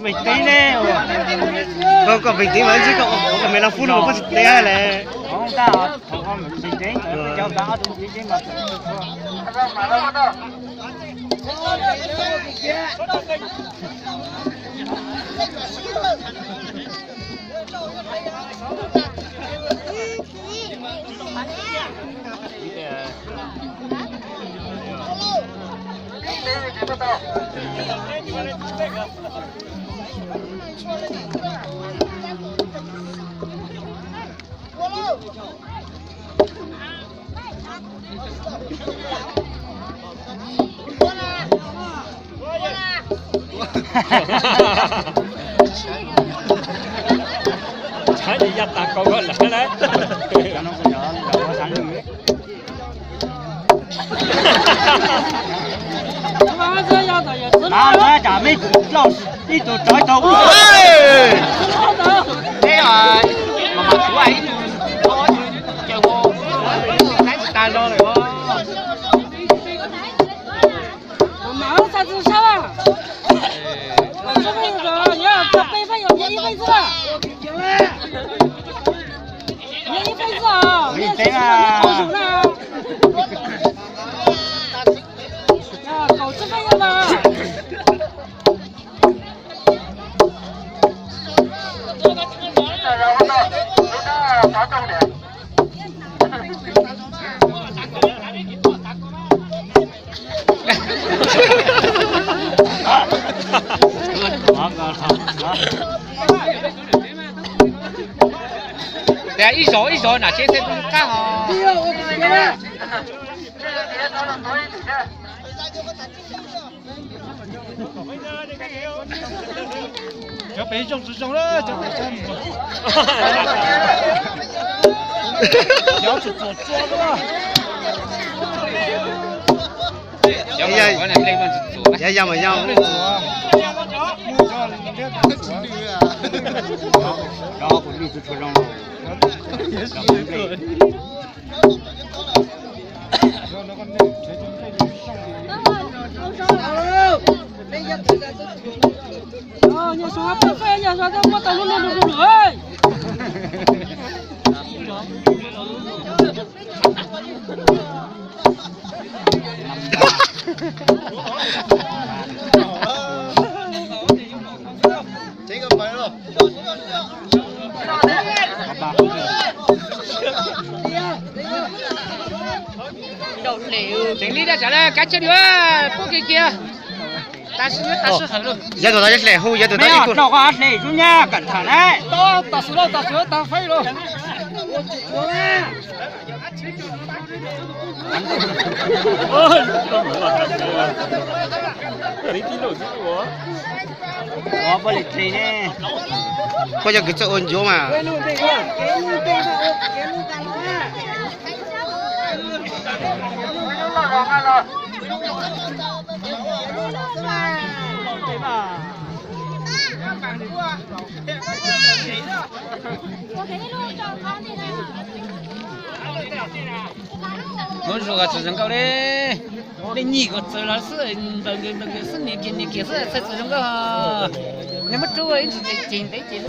Vim teeb ne, koj koj vim teeb mas ntsib koj, koj me laj fub no koj tsis teb le. Tshaib li yaj tas kaus koj lawm na. Ib tug tsov ib tug. Ib tug mas mas kuv ib tug, ib tug caw, tsis tas zog lawm. Mas txhais tsis sab, txhais peb, yog peb feej xwb, yog ib feej xwb os, kaum tsib feej na. Tias ib zaug ib zaug nam tsev txhais tus qab hos. Cov pem zoo tsis zoo na, cov pem zoo. Cov tsis txuas txua na. Yog yog mas yog. Cov kuv lwj tsis tshua zoo. Tseem li daj tsam lawm, kav tsij li, pub kiag kiag. Yav tus tau hle hu, yav tus tau ib kuj. Hle ib kuj nyab kam tham na. Koj yog kws txawj ua ncuav mas. Lub zos tsis zoo nkauj li. Leej nyig kom txawv los xwb, ntaus nkaus ntaus nkaus xwb, nias kiag nias kiag xwb, txhais tsis zoo nkauj. Nws muab rub ib ntsis ceg ntev ces.